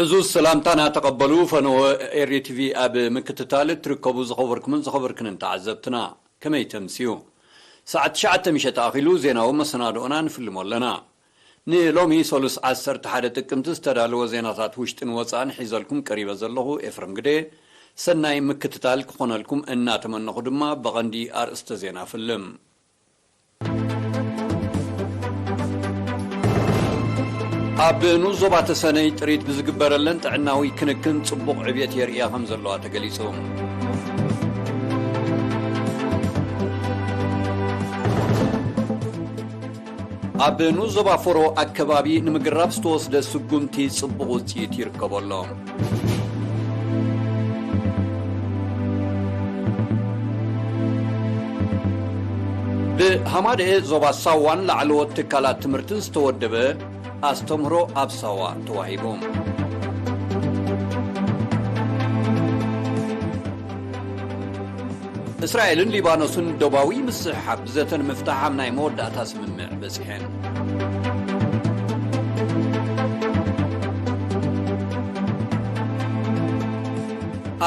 ዕዙዝ ሰላምታና ተቐበሉ። ፈነወ ኤሪ ቲቪ ኣብ ምክትታል እትርከቡ ዝኸበርኩምን ዝኸበርክንን ተዓዘብትና፣ ከመይ ተምስዩ? ሰዓት ትሽዓተ ምሸት ኣኺሉ ዜናዊ መሰናድኦና ንፍልሞ ኣለና። ንሎሚ ሰሉስ ዓሰርተ ሓደ ጥቅምቲ ዝተዳለወ ዜናታት ውሽጥን ወጻእን ሒዘልኩም ቀሪበ ዘለኹ ኤፍረም ግደ። ሰናይ ምክትታል ክኾነልኩም እናተመነኹ ድማ ብቐንዲ ኣርእስተ ዜና ፍልም። ኣብ ንኡስ ዞባ ተሰነይ ጥሪት ብዝግበረለን ጥዕናዊ ክንክን ጽቡቕ ዕብየት የርእያ ከም ዘለዋ ተገሊጹ። ኣብ ንኡስ ዞባ ፎሮ ኣከባቢ ንምግራብ ዝተወስደ ስጉምቲ ጽቡቕ ውጽኢት ይርከቦ ኣሎ። ብሃማደኤ ዞባ ሳዋን ላዕለዎት ትካላት ትምህርትን ዝተወደበ ኣስተምህሮ ኣብ ሳዋ ተዋሂቡ። እስራኤልን ሊባኖስን ዶባዊ ምስሕሓብ ብዘተ ንምፍታሕ ኣብ ናይ መወዳእታ ስምምዕ በጺሐን።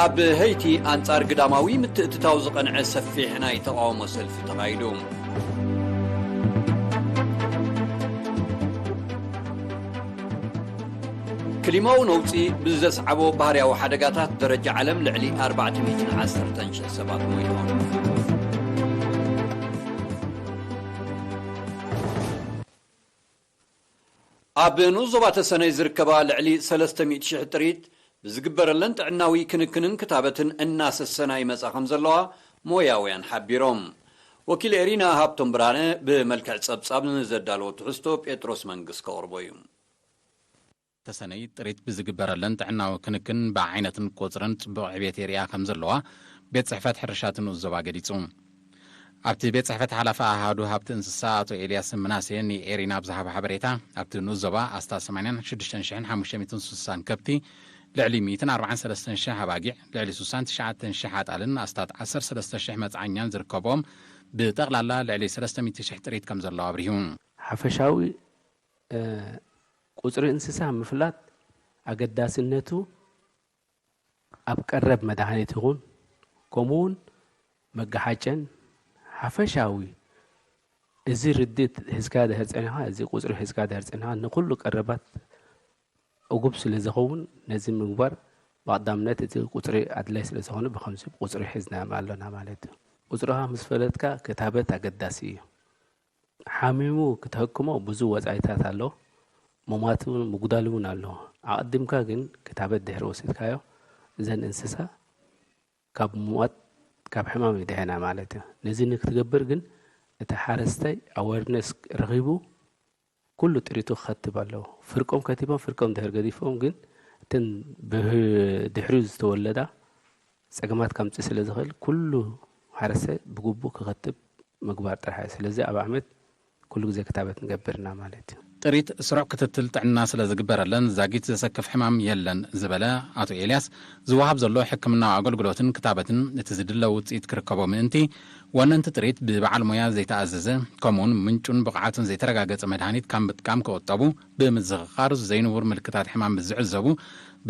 ኣብ ሀይቲ ኣንጻር ግዳማዊ ምትእትታው ዝቐንዐ ሰፊሕ ናይ ተቓውሞ ሰልፊ ተኻይዱ። ክሊማዊ ነውጺ ብዘስዓቦ ባህርያዊ ሓደጋታት ደረጃ ዓለም ልዕሊ ኣርባዕተ ሚእትን ዓሰርተን ሽሕ ሰባት ሞይቶም። ኣብ ንኡስ ዞባ ተሰነይ ዝርከባ ልዕሊ ሰለስተ ሚእቲ ሽሕ ጥሪት ብዝግበረለን ጥዕናዊ ክንክንን ክታበትን እናሰሰና ይመጻ ከም ዘለዋ ሞያውያን ሓቢሮም። ወኪል ኤሪና ሃብቶም ብርሃነ ብመልክዕ ጸብጻብ ንዘዳለዎ ትሕዝቶ ጴጥሮስ መንግስ ከቕርቦ እዩ። ተሰነይ ጥሪት ብዝግበረለን ጥዕናዊ ክንክን ብዓይነትን ቁጽርን ጽቡቕ ዕብየት የርእያ ከም ዘለዋ ቤት ጽሕፈት ሕርሻ እቲ ንኡስ ዞባ ገሊጹ። ኣብቲ ቤት ጽሕፈት ሓላፊ ኣሃዱ ሃብቲ እንስሳ ኣቶ ኤልያስ ምናሴ ንኤሪና ኣብ ዝሃቦ ሓበሬታ፣ ኣብቲ ንኡስ ዞባ ኣስታት ሰማንያን ሽዱሽተን ሽሕን ሓሙሽተ ሚእትን ስሳን ከብቲ፣ ልዕሊ ሚእትን ኣርባዓን ሰለስተን ሽሕ ኣባጊዕ፣ ልዕሊ ስሳን ትሽዓተን ሽሕ ኣጣልን ኣስታት ዓሰርተ ሰለስተ ሽሕ መጽዓኛን ዝርከብዎም ብጠቕላላ ልዕሊ ሰለስተ ሚእቲ ሽሕ ጥሪት ከም ዘለዋ ኣብሪሁ። ሓፈሻዊ ቁጽሪ እንስሳ ምፍላጥ ኣገዳስነቱ ኣብ ቀረብ መድሃኒት ይኹን፣ ከምኡ እውን መገሓጨን ሓፈሻዊ፣ እዚ ርድእት ሒዝካ ድሕር ጸኒኻ፣ እዚ ቁጽሪ ሒዝካ ድሕር ጸኒኻ፣ ንኹሉ ቀረባት እጉብ ስለ ዝኸውን፣ ነዚ ምግባር ብቐዳምነት እቲ ቁጽሪ ኣድላይ ስለ ዝኾነ፣ ብኸምዚ ቁጽሪ ሒዝና ኣሎና ማለት እዩ። ቁጽርኻ ምስ ፈለጥካ፣ ክታበት ኣገዳሲ እዩ። ሓሚሙ ክትሕክሞ ብዙ ወጻኢታት ኣሎ። ምሟት እውን ምጉዳል እውን ኣሎ። ኣቐዲምካ ግን ክታበት ድሕሪ ወሲድካዮ፣ እዘን እንስሳ ካብ ምሟት፣ ካብ ሕማም ይድሕና ማለት እዩ። ነዚ ንክትገብር ግን እቲ ሓረስታይ ኣወርነስ ረኺቡ ኩሉ ጥሪቱ ክኸትብ ኣለዎ። ፍርቆም ከቲቦም፣ ፍርቆም ድሕር ገዲፎም ግን እተን ብህ-፣ ድሕሪኡ ዝተወለዳ ጸገማት ከምጽእ ስለ ዝኽእል፣ ኩሉ ሓረስታይ ብግቡእ ክኸትብ ምግባር ጥራሕ እዩ። ስለዚ ኣብ ዓመት ኩሉ ግዜ ክታበት ንገብር ኢና ማለት እዩ። ጥሪት ስሩዕ ክትትል ጥዕና ስለ ዝግበረለን ዛጊት ዘሰክፍ ሕማም የለን ዝበለ ኣቶ ኤልያስ፣ ዝወሃብ ዘሎ ሕክምናዊ ኣገልግሎትን ክታበትን እቲ ዝድለ ውጽኢት ክርከቦ ምእንቲ፣ ወነንቲ ጥሪት ብበዓል ሞያ ዘይተኣዘዘ፣ ከምኡውን ምንጩን ብቕዓቱን ዘይተረጋገጸ መድሃኒት ካብ ምጥቃም ክቑጠቡ ብምዝኽኻር፣ ዘይንቡር ምልክታት ሕማም ምስ ዝዕዘቡ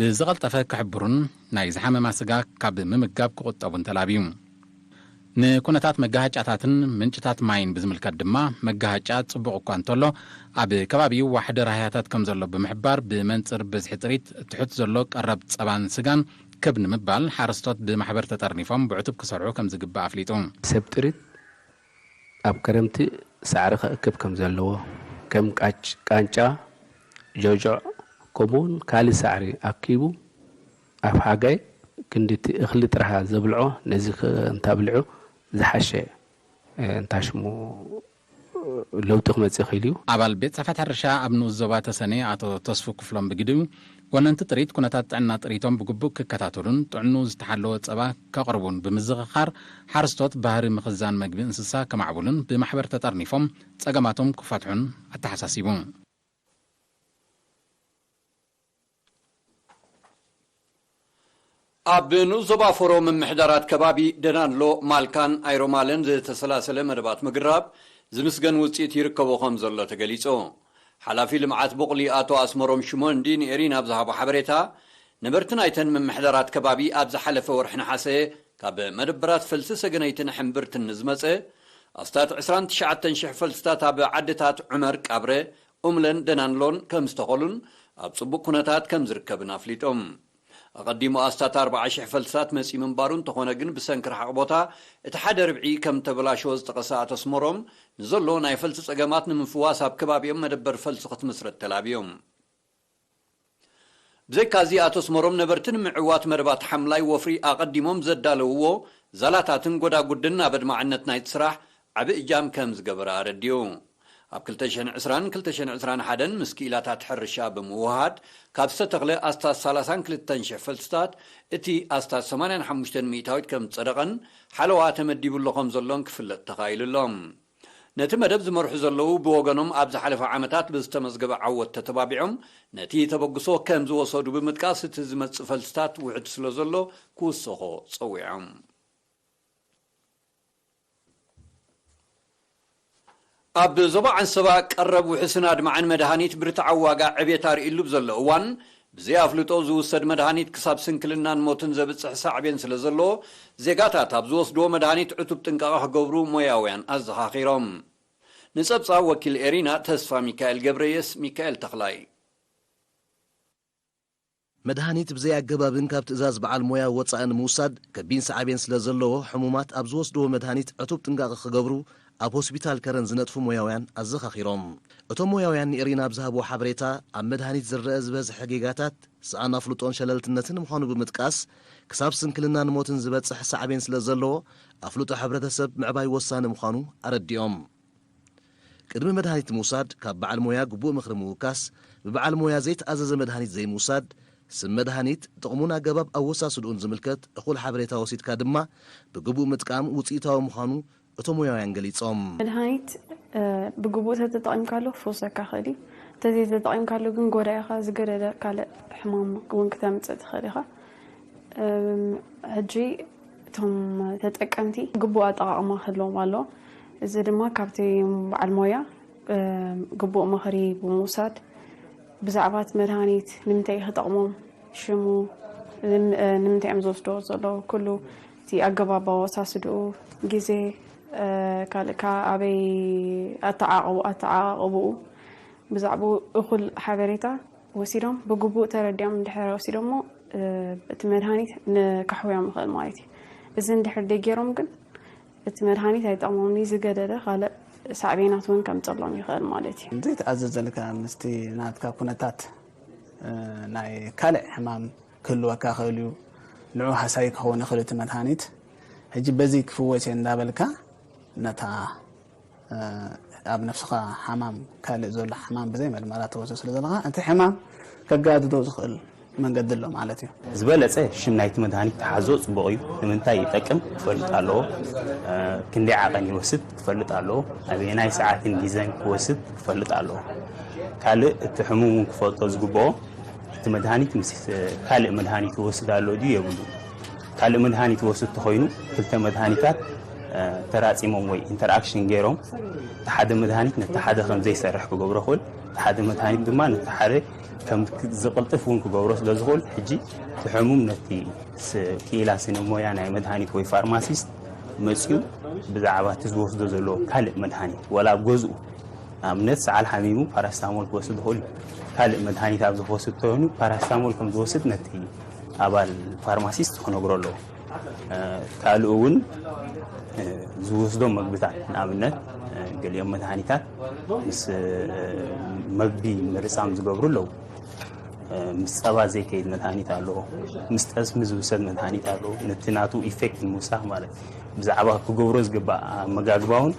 ብዝቐልጠፈ ክሕብሩን ናይ ዝሓመማ ስጋ ካብ ምምጋብ ክቑጠቡን ተላብዩ። ንኩነታት መጋሃጫታትን ምንጭታት ማይን ብዝምልከት ድማ፣ መጋሃጫ ጽቡቕ እኳ እንተሎ፣ ኣብ ከባቢኡ ዋሕዲ ራህያታት ከም ዘሎ ብምሕባር፣ ብመንጽር ብዝሒ ጥሪት ትሑት ዘሎ ቀረብ ጸባን ስጋን ክብ ንምባል፣ ሓረስቶት ብማሕበር ተጠርኒፎም ብዕቱብ ክሰርሑ ከም ዝግባእ ኣፍሊጡ። ሰብ ጥሪት ኣብ ክረምቲ ሳዕሪ ከእክብ ከም ዘለዎ፣ ከም ቃጭ-፣ ቃንጫ፣ ጆጆዕ፣ ከምኡውን ካልእ ሳዕሪ ኣኪቡ፣ ኣብ ሓጋይ ክንዲ እቲ እኽሊ ጥራሓ ዘብልዖ፣ ነዚ ከ እንተብልዑ ዝሓሸ፣ እ፣ እንታሽሙ ለውጢ ክመጽእ ይኽእል እዩ። ኣባል ቤት ጽሕፈት ሕርሻ ኣብ ንኡስ ዞባ ተሰነይ ኣቶ ተስፉ ክፍሎም ብግዲኡ፣ ወነንቲ ጥሪት ኩነታት ጥዕና ጥሪቶም ብግቡእ ክከታተሉን ጥዕንኡ ዝተሓለወ ጸባ ከቕርቡን ብምዝኽኻር፣ ሓረስቶት ባህሪ ምኽዛን መግቢ እንስሳ ከማዕብሉን ብማሕበር ተጠርኒፎም ጸገማቶም ክፈትሑን ኣተሓሳሲቡ። ኣብ ንኡስ ዞባ ፎሮ ምምሕዳራት ከባቢ ደናንሎ፣ ማልካን ኣይሮማለን ዝተሰላሰለ መደባት ምግራብ ዝምስገን ውጽኢት ይርከቦ ከም ዘሎ ተገሊጹ። ሓላፊ ልምዓት ቦቕሊ ኣቶ ኣስመሮም ሽሞንዲ ንኤሪና ኣብ ዝሃቦ ሓበሬታ፣ ነበርቲ ናይተን ምምሕዳራት ከባቢ ኣብ ዝሓለፈ ወርሒ ነሓሰ ካብ መደበራት ፈልሲ ሰገነይትን ሕምብርትን ንዝመጸ ኣስታት ዕስራን ትሽዓተን ሽሕ ፈልስታት ኣብ ዓድታት ዑመር፣ ቃብረ፣ ኡምለን ደናንሎን ከም ዝተኸሉን ኣብ ጽቡቕ ኩነታት ከም ዝርከብን ኣፍሊጦም። ኣቐዲሙ ኣስታት ኣርባዓ ሽሕ ፈልስታት መጺኡ ምንባሩ እንተኾነ ግን ብሰንኪ ርሓቕ ቦታ እቲ ሓደ ርብዒ ከም ተበላሸወ ዝጠቐሰ ኣቶ ኣስመሮም፣ ንዘሎ ናይ ፈልሲ ጸገማት ንምፍዋስ ኣብ ከባቢኦም መደበር ፈልሲ ክትምስረት ተላብዮም። ብዘይካዚ ኣቶ ኣስመሮም ነበርቲ ንምዕዋት መደባት ሓምላይ ወፍሪ ኣቐዲሞም ዘዳለውዎ ዛላታትን ጎዳጉድን ናብ ኣድማዕነት ናይቲ ስራሕ ዓቢ እጃም ከም ዝገበረ ኣረዲኡ። ኣብ ክልተ ሽሕን ዕስራን ክልተ ሽሕን ዕስራን ሓደን ምስ ክኢላታት ሕርሻ ብምውህሃድ ካብ ዝተተኽለ ኣስታት ሰላሳን ክልተን ሽሕ ፈልስታት እቲ ኣስታት ሰማንያን ሓሙሽተን ሚእታዊት ከም ዝጸደቐን ሓለዋ ተመዲቡ ኣሎ ከም ዘሎን ክፍለጥ ተኻኢሉ ኣሎ። ነቲ መደብ ዝመርሑ ዘለዉ ብወገኖም ኣብ ዝሓለፈ ዓመታት ብዝተመዝገበ ዓወት ተተባቢዖም ነቲ ተበግሶ ከም ዝወሰዱ ብምጥቃስ እቲ ዝመጽእ ፈልስታት ውሕድ ስለ ዘሎ ክውሰኾ ጸዊዖም። ኣብ ዞባ ዓንሰባ ቀረብ ውሕስን ኣድማዕን መድሃኒት ብርትዓዊ ዋጋ ዕቤት ኣርእይሉ ብዘሎ እዋን፣ ብዘይ ኣፍልጦ ዝውሰድ መድሃኒት ክሳብ ስንክልናን ሞትን ዘብጽሕ ሳዕቤን ስለ ዘሎ፣ ዜጋታት ኣብ ዝወስድዎ መድሃኒት ዕቱብ ጥንቃቐ ክገብሩ ሞያውያን ኣዘኻኺሮም። ንጸብጻብ ወኪል ኤሪና ተስፋ ሚካኤል ገብረየስ ሚካኤል ተኽላይ። መድሃኒት ብዘይ ኣገባብን ካብ ትእዛዝ በዓል ሞያ ወጻእን ምውሳድ ከቢን ሳዕቤን ስለ ዘለዎ፣ ሕሙማት ኣብ ዝወስድዎ መድሃኒት ዕቱብ ጥንቃቐ ክገብሩ ኣብ ሆስፒታል ከረን ዝነጥፉ ሞያውያን ኣዘኻኺሮም። እቶም ሞያውያን ንኤሪና ኣብ ዝሃብዎ ሓበሬታ፣ ኣብ መድሃኒት ዝረአ ዝበዝሐ ጌጋታት ስኣን ኣፍልጦን ሸለልትነትን ምዃኑ ብምጥቃስ፣ ክሳብ ስንክልናን ሞትን ዝበጽሕ ሳዕቤን ስለ ዘለዎ፣ ኣፍልጦ ሕብረተሰብ ምዕባይ ወሳኒ ምዃኑ ኣረዲኦም። ቅድሚ መድሃኒት ምውሳድ ካብ በዓል ሞያ ግቡእ ምኽሪ ምውካስ፣ ብበዓል ሞያ ዘይተኣዘዘ መድሃኒት ዘይምውሳድ፣ ስም መድሃኒት፣ ጥቕሙን ኣገባብ ኣወሳስድኡን ዝምልከት እኹል ሓበሬታ ወሲድካ ድማ ብግቡእ ምጥቃም ውፅኢታዊ ምዃኑ እቶም ሞያውያን ገሊፆም። መድሃኒት ብግቡእ ተተጠቒምካሉ ክፍውሰካ ይኽእል እዩ። እንተዘይተጠቒምካሉ ግን ጎዳኢኻ ዝገደደ ካልእ ሕማም እውን ክተምፅእ ትኽእል ኢኻ። ሕጂ እቶም ተጠቀምቲ ግቡእ ኣጠቓቕማ ክህልዎም ኣለዎ። እዚ ድማ ካብቲ በዓል ሞያ ግቡእ ምኽሪ ብምውሳድ ብዛዕባ እቲ መድሃኒት ንምንታይ እዩ ክጠቕሞም፣ ሽሙ፣ ንምንታይ እዮም ዝወስድዎ ዘለዉ፣ ኩሉ እቲ ኣገባብ ኣወሳስድኡ፣ ግዜ፣ ካልእ ከኣ ኣበይ ኣተዓቕቡ ኣተዓቓቕብኡ ብዛዕባኡ እኹል ሓበሬታ ወሲዶም ብግቡእ ተረዲኦም እንድሕር ወሲዶሞ እቲ መድሃኒት ንካሕውዮም ይኽእል ማለት እዩ። እዚ እንድሕር ደይገይሮም ግን እቲ መድሃኒት ኣይጠቕሞምን እዩ፣ ዝገደደ ካልእ ሳዕቤናት እውን ከምፀሎም ይኽእል ማለት እዩ። ዘይተኣዘዘልካ ምስቲ ናትካ ኩነታት ናይ ካልእ ሕማም ክህልወካ ይኽእል እዩ። ንዑ ሃሳዪ ክኸውን ይኽእል እቲ መድሃኒት። ሕጂ በዚ ክፍወስ እየ እንዳበልካ ነታ ኣብ ነፍስኻ ሓማም ካልእ ዘሎ ሓማም ብዘይ መርመራ ትወስዶ ስለ ዘለኻ እቲ ሕማም ከጋድዶ ዝኽእል መንገዲ ኣሎ ማለት እዩ። ዝበለጸ ሽም ናይቲ መድሃኒት ክትሓዞ ጽቡቕ እዩ። ንምንታይ ይጠቅም ክፈልጥ ኣለዎ። ክንደይ ዓቐን ይወስድ ክፈልጥ ኣለዎ። ኣበየናይ ሰዓትን ግዘን ክወስድ ክፈልጥ ኣለዎ። ካልእ እቲ ሕሙም እውን ክፈልጦ ዝግብኦ እቲ መድሃኒት ምስ ካልእ መድሃኒት ይወስድ ኣሎ ድዩ የብሉን። ካልእ መድሃኒት ይወስድ ተኾይኑ ክልተ መድሃኒታት ተራጺሞም ወይ ኢንተርኣክሽን ገይሮም እቲ ሓደ መድሃኒት ነቲ ሓደ ከም ዘይሰርሕ ክገብሮ ይኽእል፣ እቲ ሓደ መድሃኒት ድማ ነቲ ሓደ ከም ዝቕልጥፍ እውን ክገብሮ ስለ ዝኽእል ሕጂ እቲ ሕሙም ነቲ ክኢላ ስነ ሞያ ናይ መድሃኒት ወይ ፋርማሲስት መጺኡ ብዛዕባ እቲ ዝወስዶ ዘለዎ ካልእ መድሃኒት ወላ ኣብ ገዝኡ ንኣብነት ሰዓል ሓሚሙ ፓራስታሞል ክወስድ ይኽእል እዩ። ካልእ መድሃኒት ኣብ ዝወስድ ተኾይኑ ፓራስታሞል ከም ዝወስድ ነቲ ኣባል ፋርማሲስት ክነግሮ ኣለዎ። ካልእ እውን ዝወስዶም መግብታት ንኣብነት ገሊኦም መድሃኒታት ምስ መግቢ ምርጻም ዝገብሩ ኣለዉ። ምስ ጸባ ዘይከይድ መድሃኒት ኣሎ፣ ምስ ጠስሚ ዝውሰድ መድሃኒት ኣሎ። ነቲ ናቱ ኢፌክት ንምውሳኽ ማለት ብዛዕባ ክገብሮ ዝግባእ ኣመጋግባ እውን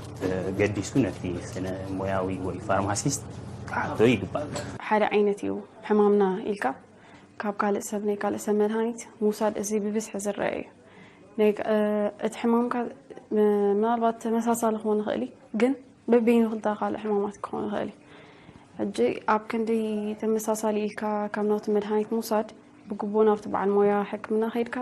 ገዲሱ ነቲ ስነ ሞያዊ ወይ ፋርማሲስት ክሓቶ ይግባእ። ሓደ ዓይነት እዩ ሕማምና ኢልካ ካብ ካልእ ሰብ ናይ ካልእ ሰብ መድሃኒት ምውሳድ እዚ ብብዝሒ ዝረአ እዩ። ናይ እቲ ሕማምካ ምናልባት ተመሳሳሊ ክኾን ይኽእል እዩ ግን በበይኑ ክልተ ካልእ ሕማማት ክኾን ይኽእል እዩ። ሕጂ ኣብ ክንዲ ተመሳሳሊ ኢልካ ካብ ናቱ መድሃኒት ምውሳድ ብግቡእ ናብቲ በዓል ሞያ ሕክምና ከይድካ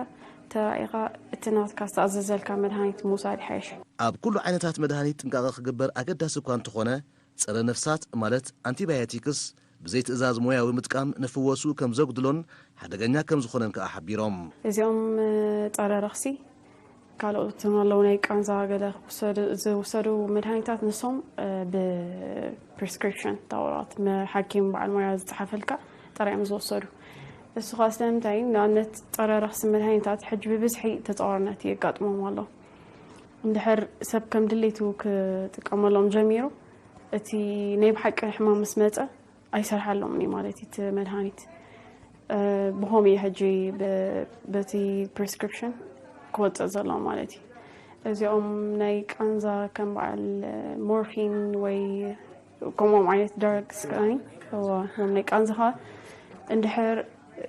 ተራኢኻ እቲ ናትካ ዝተኣዘዘልካ መድሃኒት ምውሳድ ይሓይሽ። ኣብ ኩሉ ዓይነታት መድሃኒት ጥንቃቐ ክግበር ኣገዳሲ እኳ እንተኾነ ጸረ ነፍሳት ማለት ኣንቲባዮቲክስ ብዘይ ትእዛዝ ሞያዊ ምጥቃም ንፍወሱ ከም ዘጉድሎን ሓደገኛ ከም ዝኾነን ከኣ ሓቢሮም። እዚኦም ጸረ ረኽሲ ካልኦትን ኣለዉ ናይ ቃንዛ ገለ ዝውሰዱ መድሃኒታት ንሶም ብፕሪስክሪፕሽን ታወራት ሓኪም በዓል ሞያ ዝጸሓፈልካ ጥራይ እዮም ዝወሰዱ። እሱ ከዓ ስለምንታይ ንኣብነት ጸረ ረኽሲ መድሃኒታት ሕጂ ብብዝሒ ተጻዋርነት የጋጥሞም ኣሎ። እንድሕር ሰብ ከም ድሌቱ ክጥቀመሎም ጀሚሩ እቲ ናይ ብሓቂ ሕማም ምስ መጸ ኣይሰርሓሎም እዩ ማለት እዩ እቲ መድሃኒት። ብኸምኡ እዩ ሕጂ በቲ ፕሪስክሪፕሽን ክወፅእ ዘሎ ማለት እዩ። እዚኦም ናይ ቃንዛ ከም በዓል ሞርፊን ወይ ከምኦም ዓይነት ድራግስ ከዓኒ እዋ እዞም ናይ ቃንዛ ከዓ እንድሕር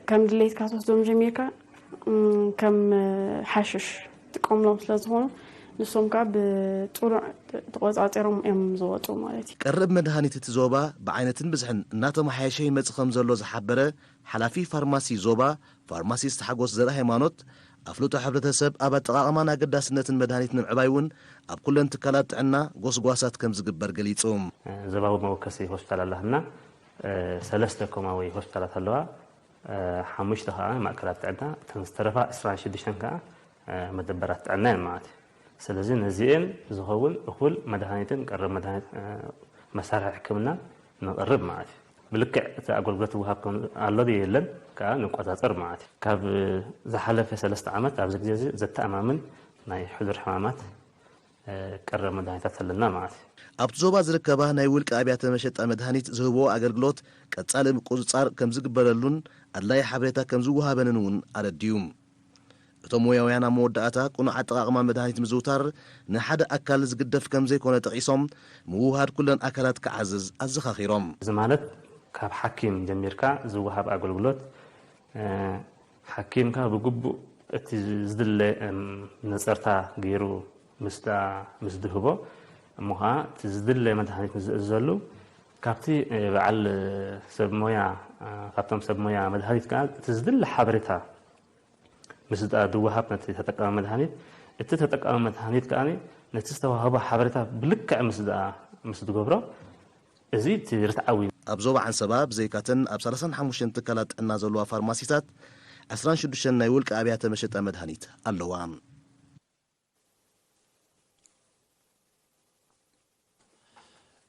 ከም ድሌትካ ትወስዶም ጀሚርካ ከም ሓሽሽ ጥቀምሎም ስለ ዝኾኑ ንሶም ከዓ ብጥሩዕ ተቆፃፂሮም እዮም ዝወፁ ማለት እዩ። ቀረብ መድሃኒት እቲ ዞባ ብዓይነትን ብዝሕን እናተመሓየሸ ይመጽእ ከም ዘሎ ዝሓበረ ሓላፊ ፋርማሲ ዞባ ፋርማሲስት ሓጎስ ዘርእ ሃይማኖት ኣፍልጦ ሕብረተሰብ ኣብ ኣጠቓቕማን ኣገዳስነትን መድሃኒት ንምዕባይ እውን ኣብ ኩለን ትካላት ጥዕና ጎስጓሳት ከም ዝግበር ገሊጹ። ዞባዊ መወከሲ ሆስፒታል ኣላትና ሰለስተ ኮማዊ ሆስፒታላት ኣለዋ። ሓሙሽተ ከዓ ማእከላት ጥዕና እተን ዝተረፋ ዕስራን ሽዱሽተን ከዓ መደበራት ጥዕና እየን ማለት እዩ። ስለዚ ነዚኤን ዝኸውን እኹል መድሃኒትን ቀረብ መድሃኒት መሳርሒ ሕክምና ነቕርብ ማለት እዩ። ብልክዕ እቲ ኣገልግሎት ይወሃብ ኣሎ ዶ የለን ከዓ ንቆፃፀር ማለት እዩ። ካብ ዝሓለፈ ሰለስተ ዓመት ኣብዚ ግዜ እዚ ዘተኣማምን ናይ ሕዱር ሕማማት ቀረብ መድሃኒታት ኣለና ማለት እዩ። ኣብቲ ዞባ ዝርከባ ናይ ውልቂ ኣብያተ መሸጣ መድሃኒት ዝህብዎ ኣገልግሎት ቀጻሊ ምቁፅፃር ከም ዝግበረሉን ኣድላይ ሓበሬታ ከም ዝወሃበንን እውን ኣረድዩ። እቶም ሞያውያን ኣብ መወዳእታ ቅኑዕ ኣጠቓቕማ መድሃኒት ምዝውታር ንሓደ ኣካል ዝግደፍ ከም ዘይኮነ ጠቒሶም ምውህሃድ ኩለን ኣካላት ክዓዝዝ ኣዘኻኺሮም። እዚ ማለት ካብ ሓኪም ጀሚርካ ዝወሃብ ኣገልግሎት ሓኪምካ ብግቡእ እቲ ዝድለ ነፀርታ ገይሩ ምስ ምስ ዝህቦ እሞ ከዓ እቲ ዝድለ መድሃኒት ምስ ዝእዘሉ ካብቲ በዓል ሰብ ሞያ ካብቶም ሰብ ሞያ መድሃኒት ከዓ እቲ ዝድለ ሓበሬታ ምስ ዝወሃብ ነቲ ተጠቃሚ መድሃኒት እቲ ተጠቃሚ መድሃኒት ከዓ ነቲ ዝተዋህቦ ሓበሬታ ብልክዕ ምስ ምስ ዝገብሮ እዚ እቲ ርትዓዊ። ኣብ ዞባ ዓንሰባ ብዘይካተን ኣብ ሰላሳን ሓሙሽተን ትካላት ጥዕና ዘለዋ ፋርማሲታት ዕስራን ሽዱሽተን ናይ ውልቂ ኣብያተ መሸጣ መድሃኒት ኣለዋ።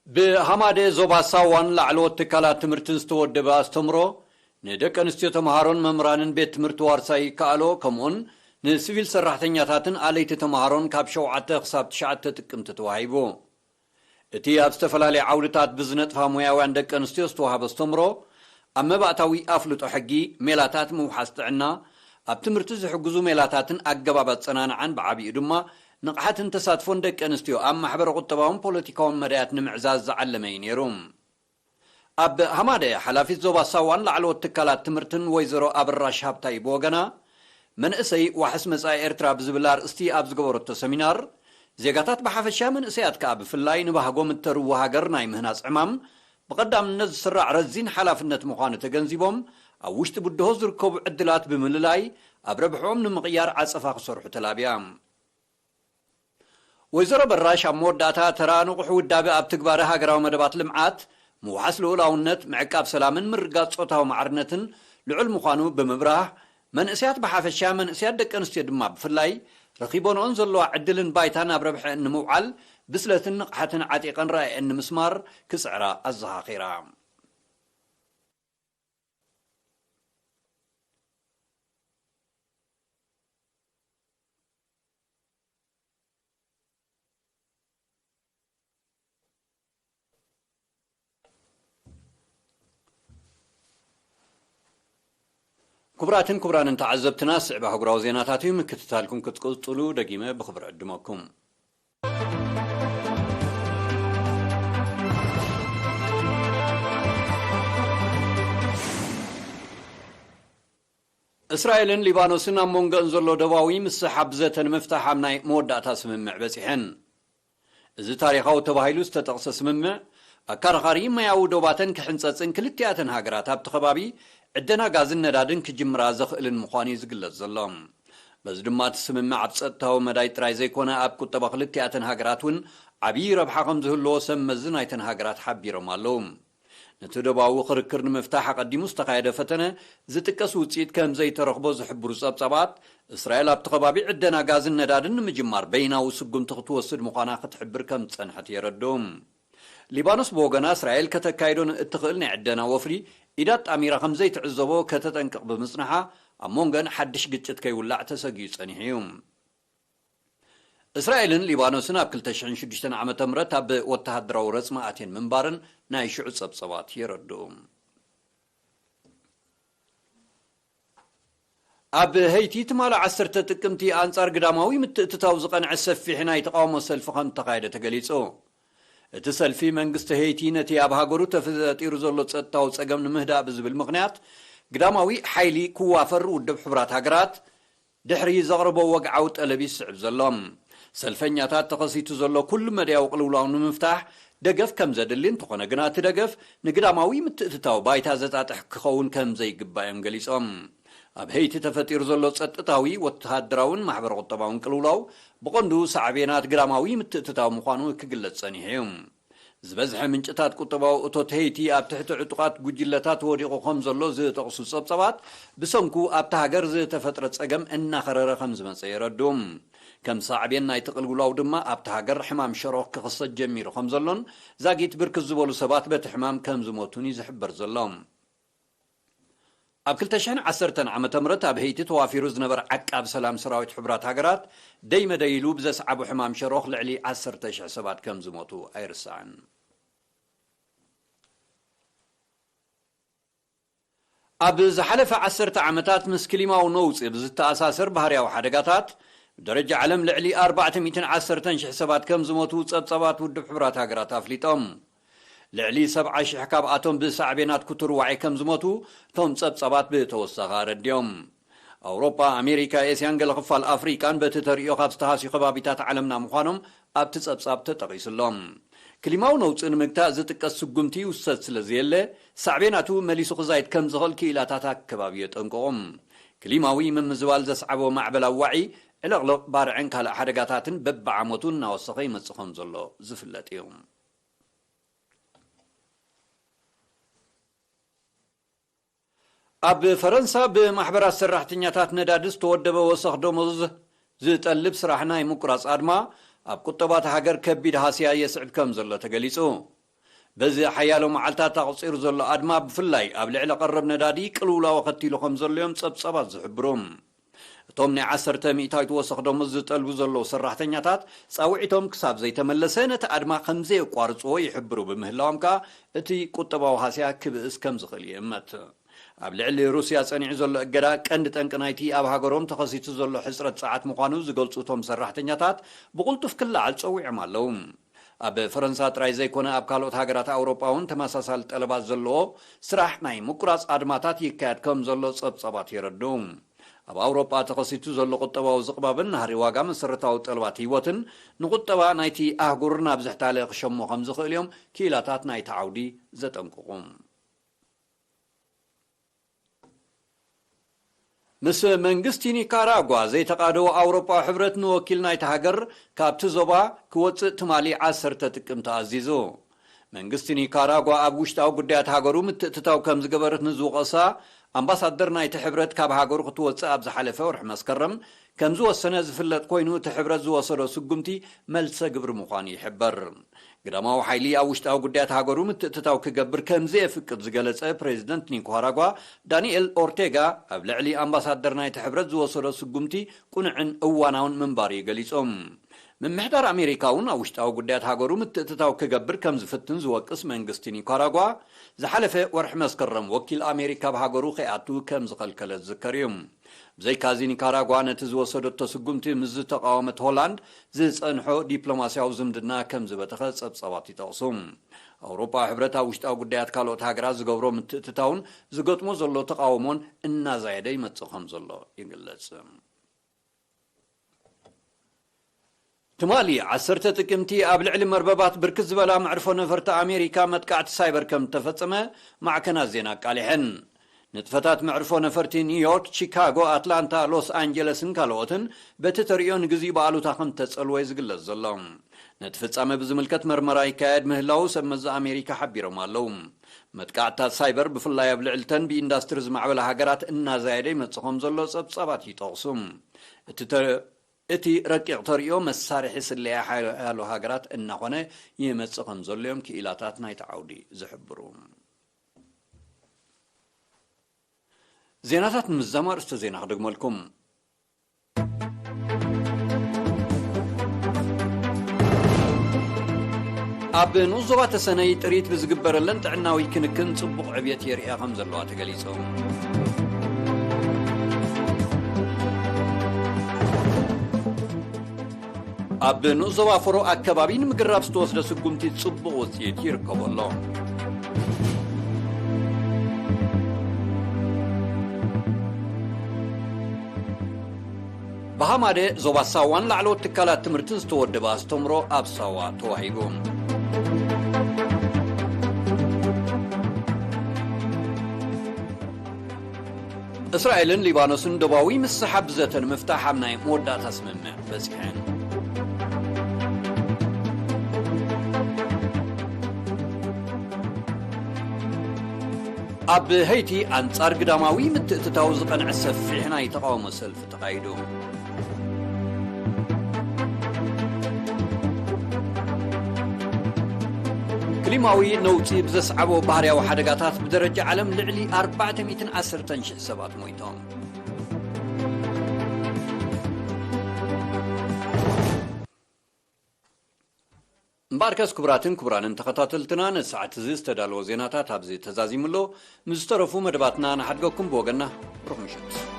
ብሃማደ ዞባ ሳዋን ላዕለዎት ትካላት ትምህርትን ዝተወደበ ኣስተምሮ ንደቂ ኣንስትዮ ተምሃሮን መምህራንን ቤት ትምህርቲ ዋርሳይ ይከኣሎ ከምኡውን ንሲቪል ሰራሕተኛታትን ኣለይቲ ተምሃሮን ካብ ሸውዓተ ክሳብ ትሽዓተ ጥቅምቲ ተዋሂቡ። እቲ ኣብ ዝተፈላለየ ዓውድታት ብዝነጥፋ ሞያውያን ደቂ ኣንስትዮ ዝተዋህበ ኣስተምሮ ኣብ መባእታዊ ኣፍልጦ ሕጊ፣ ሜላታት ምውሓስ ጥዕና፣ ኣብ ትምህርቲ ዝሕግዙ ሜላታትን ኣገባብ ኣጸናንዓን ብዓቢኡ ድማ ንቕሓትን ተሳትፎን ደቂ ኣንስትዮ ኣብ ማሕበረ ቁጠባውን ፖለቲካውን መዳያት ንምዕዛዝ ዝዓለመ እዩ ነይሩ። ኣብ ሃማደ ሓላፊት ዞባ ሳዋን ላዕለዎት ትካላት ትምህርትን ወይዘሮ ኣበራሽ ሃብታይ ብወገና መንእሰይ ዋሕስ መጻኢ ኤርትራ ብዝብል ኣርእስቲ ኣብ ዝገበረቶ ሰሚናር ዜጋታት ብሓፈሻ መንእሰያት ከኣ ብፍላይ ንባህጎም እተርዎ ሃገር ናይ ምህናጽ ዕማም ብቐዳምነት ዝስራዕ ረዚን ሓላፍነት ምዃኑ ተገንዚቦም ኣብ ውሽጢ ብድሆ ዝርከቡ ዕድላት ብምልላይ ኣብ ረብሕኦም ንምቕያር ዓጸፋ ክሰርሑ ተላብያ። ወይዘሮ በራሽ ኣብ መወዳእታ ተራ ንቑሕ ውዳበ ኣብ ትግባረ ሃገራዊ መደባት ልምዓት፣ ምውሓስ ልኡላውነት፣ ምዕቃብ ሰላምን ምርግጋጽ ጾታዊ ማዕርነትን ልዑል ምዃኑ ብምብራህ፣ መንእሰያት ብሓፈሻ መንእሰያት ደቂ ኣንስትዮ ድማ ብፍላይ ረኺቦንኦን ዘለዋ ዕድልን ባይታን ኣብ ረብሐአን ንምውዓል ብስለትን ንቕሓትን ዓጢቐን ራእየን ንምስማር ክጽዕራ ኣዘኻኺራ። ክቡራትን ክቡራንን ተዓዘብትና፣ ስዕብ ኣህጉራዊ ዜናታት እዩ። ምክትታልኩም ክትቅጽሉ ደጊመ ብኽብሪ ዕድመኩም። እስራኤልን ሊባኖስን ኣብ መንጎአን ዘሎ ደባዊ ምስሕሓብ ዘተ ንምፍታሕ ኣብ ናይ መወዳእታ ስምምዕ በጺሐን። እዚ ታሪኻዊ ተባሂሉ ዝተጠቕሰ ስምምዕ፣ ኣከራኻሪ ማያዊ ዶባተን ክሕንጸጽን ክልቲኣተን ሃገራት ኣብቲ ከባቢ ዕደና ጋዝን ነዳድን ክጅምራ ዘኽእልን ምዃኑ እዩ ዝግለጽ ዘሎ። በዚ ድማ እቲ ስምምዕ ኣብ ጸጥታዊ መዳይ ጥራይ ዘይኮነ ኣብ ቁጠባ ክልቲኣተን ሃገራት እውን ዓብዪ ረብሓ ከም ዝህልዎ ሰብ መዚ ናይተን ሃገራት ሓቢሮም ኣለዉ። ነቲ ዶባዊ ክርክር ንምፍታሕ ኣቐዲሙ ዝተኻየደ ፈተነ ዝጥቀስ ውፅኢት ከም ዘይተረኽቦ ዝሕብሩ ጸብጻባት፣ እስራኤል ኣብቲ ከባቢ ዕደና ጋዝን ነዳድን ንምጅማር በይናዊ ስጉምቲ ክትወስድ ምዃና ክትሕብር ከም ዝጸንሐት የረድኡ። ሊባኖስ ብወገና፣ እስራኤል ከተካይዶ እትኽእል ናይ ዕደና ወፍሪ ኢድ ኣጣሚራ ከም ዘይትዕዘቦ ከተጠንቅቕ ብምጽንሓ፣ ኣብ መንጎን ሓድሽ ግጭት ከይውላዕ ተሰጊኡ ጸኒሑ እዩ። እስራኤልን ሊባኖስን ኣብ ክልተ ሽሕን ሽዱሽተን ዓመተ ምህረት ኣብ ወተሃደራዊ ረጽሚ ኣትየን ምንባረን ናይ ሽዑ ጸብጸባት የረድኡ። ኣብ ሄይቲ ትማሊ ዓሰርተ ጥቅምቲ ኣንጻር ግዳማዊ ምትእትታው ዝቐንዐ ሰፊሕ ናይ ተቓውሞ ሰልፊ ከም እተኻየደ ተገሊጹ። እቲ ሰልፊ መንግስቲ ሄይቲ ነቲ ኣብ ሃገሩ ተፈጢሩ ዘሎ ጸጥታዊ ጸገም ንምህዳእ ብዝብል ምኽንያት ግዳማዊ ሓይሊ ክዋፈር ውድብ ሕቡራት ሃገራት ድሕሪ ዘቕረቦ ወግዓዊ ጠለብ ይስዕብ ዘሎ። ሰልፈኛታት ተኸሲቱ ዘሎ ኩሉ መድያዊ ቅልውላው ንምፍታሕ ደገፍ ከም ዘድሊ፣ እንተኾነ ግና እቲ ደገፍ ንግዳማዊ ምትእትታው ባይታ ዘጣጥሕ ክኸውን ከም ዘይግባእ እዮም ገሊጾም። ኣብ ሄይቲ ተፈጢሩ ዘሎ ጸጥታዊ፣ ወተሃደራውን ማሕበረ ቁጠባውን ቅልውላው ብቐንዱ ሳዕቤናት ግዳማዊ ምትእትታው ምዃኑ ክግለጽ ጸኒሑ እዩ። ዝበዝሐ ምንጭታት ቁጠባዊ እቶት ሄይቲ ኣብ ትሕቲ ዕጡቓት ጉጅለታት ወዲቑ ከም ዘሎ ዝጠቕሱ ጸብጻባት፣ ብሰንኩ ኣብታ ሃገር ዝተፈጥረ ጸገም እናኸረረ ከም ዝመጸ የረድኡ። ከም ሳዕቤን ናይቲ ቅልውላው ድማ ኣብታ ሃገር ሕማም ሸሮኽ ክኽሰት ጀሚሩ ከም ዘሎን ዛጊት ብርክት ዝበሉ ሰባት በቲ ሕማም ከም ዝሞቱን እዩ ዝሕበር ዘሎ። ኣብ ክልተ ሽሕን ዓሰርተን ዓመተ ምህረት ኣብ ሄይቲ ተዋፊሩ ዝነበረ ዓቃብ ሰላም ሰራዊት ሕቡራት ሃገራት ደይ መደይ ኢሉ ብዘስዓቦ ሕማም ሸሮኽ ልዕሊ ዓሰርተ ሽሕ ሰባት ከም ዝሞቱ ኣይርሳዕን። ኣብ ዝሓለፈ ዓሰርተ ዓመታት ምስ ክሊማዊ ነውጺ ብዝተኣሳሰር ባህርያዊ ሓደጋታት ብደረጃ ዓለም ልዕሊ ኣርባዕተ ሚእትን ዓሰርተን ሽሕ ሰባት ከም ዝሞቱ ጸብጻባት ውድብ ሕቡራት ሃገራት ኣፍሊጦም። ልዕሊ ሰብዓ ሽሕ ካብኣቶም ብሳዕቤናት ክቱር ዋዒ ከም ዝሞቱ እቶም ጸብጻባት ብተወሳኺ ኣረድዮም። ኣውሮጳ፣ ኣሜሪካ፣ ኤስያን ገለ ክፋል ኣፍሪቃን በቲ ተርእዮ ካብ ዝተሃስዩ ከባቢታት ዓለምና ምዃኖም ኣብቲ ጸብጻብ ተጠቒሱሎም። ክሊማዊ ነውጺ ንምግታእ ዝጥቀስ ስጉምቲ ይውሰድ ስለ ዘየለ፣ ሳዕቤናቱ መሊሱ ክዛይድ ከም ዝኽእል ክኢላታት ኣከባቢ የጠንቅቑ። ክሊማዊ ምምዝባል ዘስዓቦ ማዕበላዊ ዋዒ፣ ዕልቕልቕ፣ ባርዕን ካልእ ሓደጋታትን በብዓመቱ እናወሰኸ ይመጽእ ከም ዘሎ ዝፍለጥ እዩ። ኣብ ፈረንሳ ብማሕበራት ሰራሕተኛታት ነዳዲ ዝተወደበ ወሰኽ ደሞዝ ዝጠልብ ስራሕ ናይ ምቁራጽ ኣድማ፣ ኣብ ቁጠባ እታ ሃገር ከቢድ ሃስያ የስዕብ ከም ዘሎ ተገሊጹ። በዚ ሓያሎ መዓልታት ኣቑጺሩ ዘሎ ኣድማ፣ ብፍላይ ኣብ ልዕሊ ቀረብ ነዳዲ ቅልውላው ኣኸቲሉ ከም ዘሎ እዮም ጸብጻባት ዝሕብሩ። እቶም ናይ ዓሰርተ ሚእታዊት ወሰኽ ደሞዝ ዝጠልቡ ዘለዉ ሰራሕተኛታት፣ ጻውዒቶም ክሳብ ዘይተመለሰ ነቲ ኣድማ ከም ዘየቋርጽዎ ይሕብሩ ብምህላዎም ከኣ፣ እቲ ቁጠባዊ ሃስያ ክብእስ ከም ዝኽእል ይእመት። ኣብ ልዕሊ ሩስያ ጸኒዑ ዘሎ እገዳ፣ ቀንዲ ጠንቂ ናይቲ ኣብ ሃገሮም ተኸሲቱ ዘሎ ሕጽረት ጸዓት ምዃኑ ዝገልጹ እቶም ሰራሕተኛታት፣ ብቕልጡፍ ክለዓል ጸዊዖም ኣለዉ። ኣብ ፈረንሳ ጥራይ ዘይኮነ፣ ኣብ ካልኦት ሃገራት ኣውሮጳ እውን ተመሳሳሊ ጠለባት ዘለዎ ስራሕ ናይ ምቁራጽ ኣድማታት ይካየድ ከም ዘሎ ጸብጻባት የረድኡ። ኣብ ኣውሮጳ ተኸሲቱ ዘሎ ቁጠባዊ ዝቕባብን ናህሪ ዋጋ መሰረታዊ ጠለባት ህይወትን፣ ንቁጠባ ናይቲ ኣህጉር ናብ ዝሕታለ ክሸሞ ከም ዝኽእል እዮም ክኢላታት ናይቲ ዓውዲ ዘጠንቅቑ። ምስ መንግስቲ ኒካራጓ ዘይተቓደወ ኣውሮጳዊ ሕብረት፣ ንወኪል ናይቲ ሃገር ካብቲ ዞባ ክወጽእ ትማሊ ዓሰርተ ጥቅምቲ ኣዚዙ። መንግስቲ ኒካራጓ ኣብ ውሽጣዊ ጉዳያት ሃገሩ ምትእትታው ከም ዝገበረት ንዝወቐሳ ኣምባሳደር ናይቲ ሕብረት፣ ካብ ሃገሩ ክትወጽእ ኣብ ዝሓለፈ ወርሒ መስከረም ከም ዝወሰነ ዝፍለጥ ኮይኑ፣ እቲ ሕብረት ዝወሰዶ ስጉምቲ መልሰ ግብሪ ምዃኑ ይሕበር። ግዳማዊ ሓይሊ ኣብ ውሽጣዊ ጉዳያት ሃገሩ ምትእትታው ክገብር ከም ዘየፍቅድ ዝገለጸ ፕሬዚደንት ኒካራጓ ዳንኤል ኦርቴጋ፣ ኣብ ልዕሊ ኣምባሳደር ናይቲ ሕብረት ዝወሰዶ ስጉምቲ ቁኑዕን እዋናውን ምንባሩ እዩ ገሊጹ። ምምሕዳር ኣሜሪካ እውን ኣብ ውሽጣዊ ጉዳያት ሃገሩ ምትእትታው ክገብር ከም ዝፍትን ዝወቅስ መንግስቲ ኒካራጓ፣ ዝሓለፈ ወርሒ መስከረም ወኪል ኣሜሪካ ኣብ ሃገሩ ከይኣቱ ከም ዝኸልከለ ዝዝከር እዩ። ብዘይካዚ፣ ኒካራጓ ነቲ ዝወሰደቶ ስጉምቲ ምስ ዝተቓወመት ሆላንድ ዝጸንሖ ዲፕሎማስያዊ ዝምድና ከም ዝበተኸ ጸብጻባት ይጠቕሱ። ኣውሮጳዊ ሕብረት ኣብ ውሽጣዊ ጉዳያት ካልኦት ሃገራት ዝገብሮ ምትእትታውን ዝገጥሞ ዘሎ ተቓውሞን እናዛየደ ይመጽእ ከም ዘሎ ይግለጽ። ትማሊ ዓሰርተ ጥቅምቲ ኣብ ልዕሊ መርበባት ብርክት ዝበላ መዕርፎ ነፈርቲ ኣሜሪካ መጥቃዕቲ ሳይበር ከም እተፈጸመ ማዕከናት ዜና ኣቃሊሐን። ንጥፈታት መዕርፎ ነፈርቲ ኒውዮርክ፣ ቺካጎ፣ ኣትላንታ፣ ሎስ ኣንጀለስን ካልኦትን በቲ ተርእዮ ንግዜኡ ብኣሉታ ከም ተጸልወ ዝግለጽ ዘሎ። ነቲ ፍጻመ ብዝምልከት መርመራ ይካየድ ምህላዉ ሰብ መዚ ኣሜሪካ ሓቢሮም ኣለዉ። መጥቃዕትታት ሳይበር ብፍላይ ኣብ ልዕልተን ብኢንዳስትሪ ዝማዕበላ ሃገራት እናዛየደ ይመጽእ ከም ዘሎ ጸብጻባት ይጠቕሱ። እቲ ተ- እቲ ረቂቕ ተርእዮ መሳርሒ ስለያ ሓያሎ ሃገራት እናኾነ ይመጽእ ከም ዘሎ እዮም ክኢላታት ናይቲ ዓውዲ ዝሕብሩ። ዜናታት ንምዝዛም ኣርእስተ ዜና ክደግመልኩም። ኣብ ንኡስ ዞባ ተሰነይ ጥሪት ብዝግበረለን ጥዕናዊ ክንክን ጽቡቕ ዕብየት የርእያ ከም ዘለዋ ተገሊጹ። ኣብ ንኡስ ዞባ ፈሮ ኣከባቢ ንምግራብ ዝተወስደ ስጉምቲ ጽቡቕ ውጽኢት ይርከቦ ኣሎ። ብሃማደ ዞባ ሳዋን ላዕለዎት ትካላት ትምህርትን ዝተወደበ ኣስተምሮ ኣብ ሳዋ ተዋሂቡ። እስራኤልን ሊባኖስን ዶባዊ ምስሓብ ብዘተ ንምፍታሕ ኣብ ናይ መወዳእታ ስምምዕ በጺሐን። ኣብ ሀይቲ ኣንጻር ግዳማዊ ምትእትታው ዝቐንዐ ሰፊሕ ናይ ተቓውሞ ሰልፊ ተኻይዱ። ክሊማዊ ነውጺ ብዘስዓቦ ባህርያዊ ሓደጋታት ብደረጃ ዓለም ልዕሊ ኣርባዕተ ሚእትን ዓሰርተን ሽሕ ሰባት ሞይቶም። እምበኣርከስ ክቡራትን ክቡራንን ተኸታተልትና፣ ነዚ ሰዓት እዚ ዝተዳለወ ዜናታት ኣብዚ ተዛዚሙ ኣሎ። ምስ ዝተረፉ መደባትና ንሓድገኩም። ብወገንና ብሩኽ ምሸት።